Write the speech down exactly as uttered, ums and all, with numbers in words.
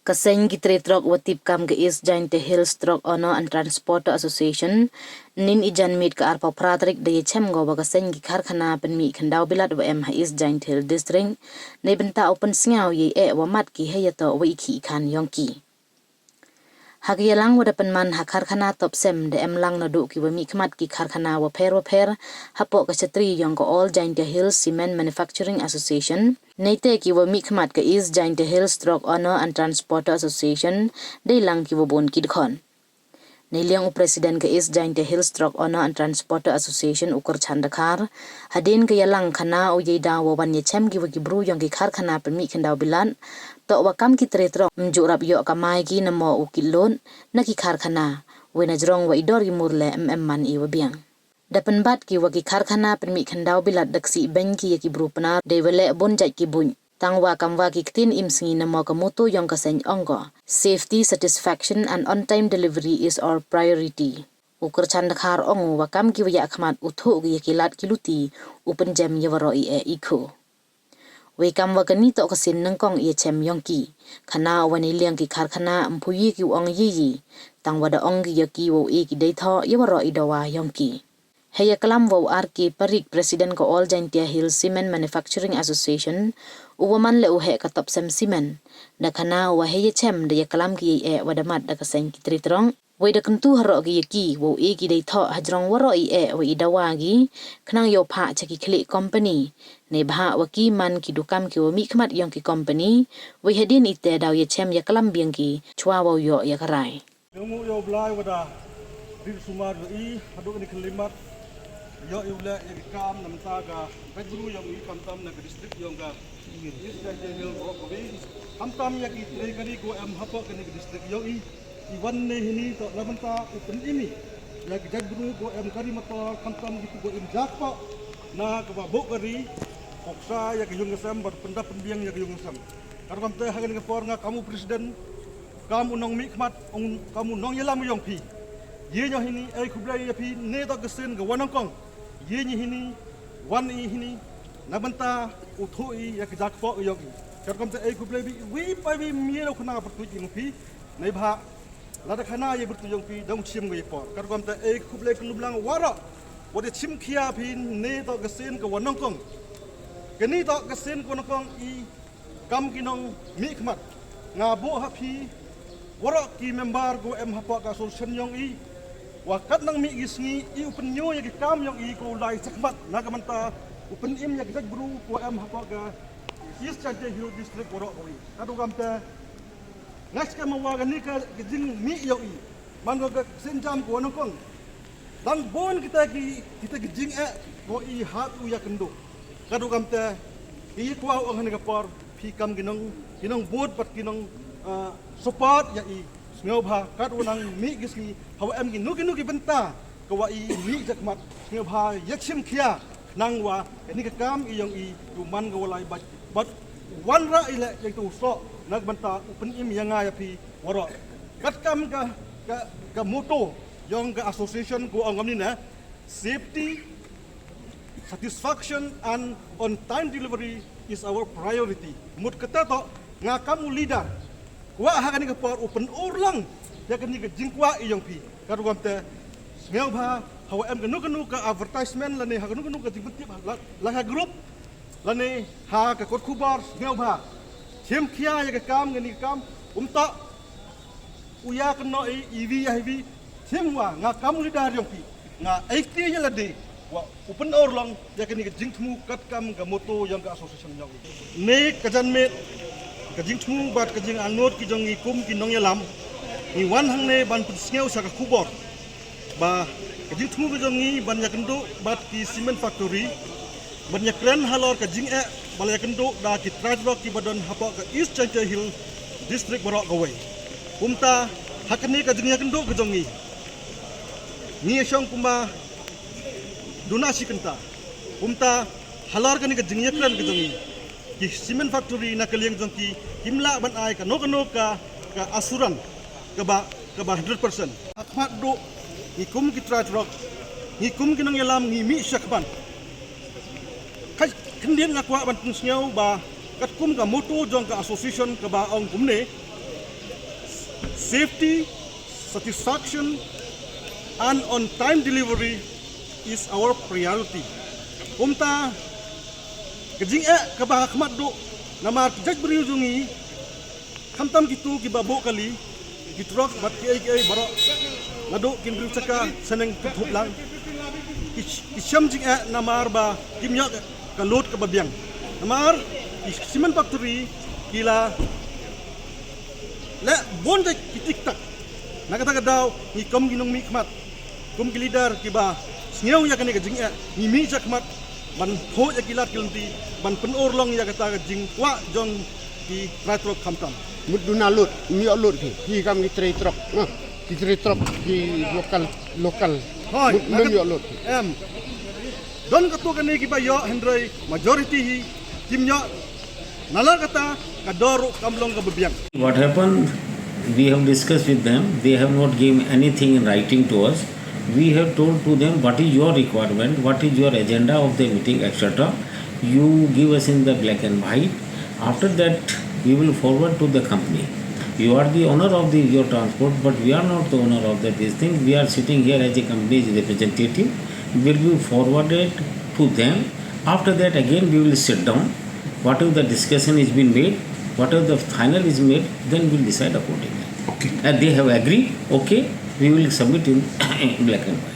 Ka seng ki tre truck wa tip kam ka East Jaintia Hills Truck Owner and Transporter Association, nin i janmiet ka arphaw phra tarik da yachem ko wa ka seng ki karkhana pynmih khyndaw bilat wa em ha East Jaintia Hills District, neibynta u pynsngew yei eh wa mat ki hei yatoh wa i khih i khan yong ki. Ha ka yalang wa da pynman ha karkhana Topsem da em lang naduh ki wa mihkhmat ki karkhana wa pher wa pher, hapoh ka chatri yong ka All Jaintia Hills Cement Manufacturing Association, neite ki wa mihkhmat ka East Jaintia Hills Truck Owner and Transporter Association, dei lang ki wa bun ki dkhon. Neiliang u President ka East Jaintia Hills Truck Owner and Transporter Association u Kyrchan Dkhar, hadien ka yalang khana u yei daw wa wan yachem ki wa ki bru yong ki karkhana pynmih khyndaw bilat, toh wa kam ki tre truck mjuh rap yoh kamai ki namo u kit lut na ki karkhana, wei na jrong wa i dor i mur le em em man i wa biang. Da pynbat ki wa ki karkhana pynmih khyndaw bilat da ksih beiñ ki ya ki bru Pnar dei wa leh bun jait ki buit. Tang wa kam wa ki ktien im sngi namo ka motto yong ka seng ong ko, "Safety, satisfaction and on time delivery is our priority." U Kyrchan Dkhar ong u wa kam ki wa yakhmat u thuh ki ya ki lad ki luti u pynjem ya waroh i eh i khu. Wei kam wa kani toh ka sien nyngkong i yachem yong ki, khana u wa neiliang ki karkhana ym pu yi ki u ong yi yi, tang wa da ong ki ya ki wow e ki dei thoh ya waroh i dawa yong ki. Hei yaklam wa u R K Parikh, President ka All Jaintia Hills Cement Manufacturing Association, u wa man le u heh ka Topsem Cement, da khana u wa hei yachem da yaklam ki yei eh wa da mat da ka seng ki tre truck, wei da kyntu haroh ki ya ki wow e ki dei thoh hajrong waroh i eh wa i dawa ki, khnang yow phah cha ki khlieh company, neibhah wa ki man ki du kam ki wa mihkhmat yong ki company, wei hadien ite daw yachem yaklam biang ki chwa wow yoh ya ka rai. Yow ngu yow blai wa da ri sumar yow i haduh ni khlimat, yow i u leh ya ki kam namynta ka bru yong i, khamtam na ka district yong ka East Jaintia Hills Road ka wi, khamtam ya ki tre kari ko em hapoh kani ka district yong i. I wan ne hini toh namynta u pynim i ya ki jait bru ko em kari motor, khamtam ki tu ko im jakpoh na ka ba bok kari, koksa ya ka yung ka sem, ba pyndap pynbiang ya ka yung ka sem. Kar kamte ha kani ka por nga kam u President, kam u nongmihkhmat, ong kam u nongyalam yong phi, ye nyo hini ei khublei ya phi, ne toh ka sien ka wa nyngkong ye nyi hini, wan i hini namynta u thuh i ya ka jakpoh yong i. Kar kamte ei khublei bi wi pa wi mie lo khana pyrtuit yong phi, neibhah lada khana ya pyrtuit yong phi dang chim ngi por. Kar kamte ei khublei ka lumlang waroh wa da chim khia phi, ne toh ka sien ka wa nyngkong. Kani toh ka sien ka wa nyngkong i kam ki nongmihkhmat, nga buh ha phi waroh ki member ko em hapoh ka association yong i, wa kat nang mih ki sngi i u pynyoo ya ki kam yong i ko lai chakhmat na ka bynta u pynim ya ki jait bru ko em hapoh ka East Jaintia Hills District waroh ko i. Kadu kamte nga skem wa kani ka jingmih yong i man ko ka sien jam ko nyngkong. Dang bun kita ki, kita ki jingeh ko i hap u yakynduh. Kadu kamte i kwah u ong ha kani ka por, phi kam ki nong, ki nongbud bad ki nong, ah, support ya i, sngewbha kat wa nang mih ki sngi, hawa em ki nu ki nu ki bynta ka wa i mih jakmat, sngewbha ya chim khia, nang wa kani ka kam i yong i u man ka wa lai bad, bad wanrah i leh ya i tu soh na ka bynta u pynim ya nga ya phi waroh. Kat kam ka, ka, ka motto yong ka association ko ong kamni ne, "Safety, satisfaction and on time delivery is our priority." Mut kata toh nga kam u leader kwah ha kani ka por u pynurlang ya kani ka jingkwah i yong phi. Kadu kamte sngewbha hawa em ka nu ka nu ka advertisement lane ha ka nu ka nu ka jingpyntip la, la ha group lane ha ka kot khubor, sngewbha chim khia ya ka kam, kani ka kam um toh u ya kynnoh i, i wi ya i wi. Chim wa nga kam u leader yong phi, nga aiti ya lade wa u pynurlang ya kani ka jingthmu kat kam ka motto yong ka association yong i. Ne ka janmiet ka jingthmu bad ka jingangnud ki jong i kum ki nongyalam, i wan hangne ban pynsngew sa ka khubor ba ka jingthmu ka jong i ban yakynduh bad ki cement factory, ban yakren halor ka jingeh ba la yakynduh da ki truck ki ba don hapoh ka East Jaintia Hills District waroh kawei. Kumta ha kani ka jingyakynduh ka jong i, ngi ya shong kumba duna shi kynta. Kumta halor kani ka jingyakren ka jong i, ki cement factory na ka liang jong ki kim lah ban ai kano kano ka, ka assurance ka ba, ka ba hundred percent. Akhmat duh ngi kum ki truck, ngi kum ki nongyalam ngi mih shakhmat. Khyndiat nga kwah ban pynsngew ba katkum ka motto jong ka association ka ba ong kumne, Safety, satisfaction and on time delivery is our priority. Kumta ka jingeh kaba hakhmat duh namar ki jait briew jong ngi, khamtam kitu kiba booh kali, ki truck bad ki ei ki ei baroh, naduh ki ynru chaka chaneng ki thup lang, ki, ki shem jingeh namar ba kim yoh ka load kaba biang. Namar ki cement factory ki la leh bun de ki tiktak. Na kata ka daw ngi kum ki nongmihkhmat, kum ki leader kiba sngewbha ïa kane ka jingeh, ngi mih shakhmat ban thoh ïa ki lad ki lynti, ban pynurlong ïa kata ka jingkwah jong ki trai truck khamtam. Mut duna load, ym yoh load phi, phi kam ki trai truck, na, ki trai truck ki local, local. Hoi, mut na ym ka- yoh load phi. Em. Don katto katne kiba yoh hynrei majority hi kim yoh. Nalor kata ka dor ruh kam long kaba biang. What happened? We have discussed with them. They have not given anything in writing to us. We have told to them what is your requirement, what is your agenda of the meeting, et cetera. You give us in the black and white. After that, we will forward to the company. You are the owner of the, your transport, but we are not the owner of the, this thing. We are sitting here as a company's representative. Will be forwarded to them. After that, again, we will sit down. Whatever the discussion is been made, whatever the final is made, then we'll decide accordingly. Okay. And they have agreed, okay, we will submit in black and white.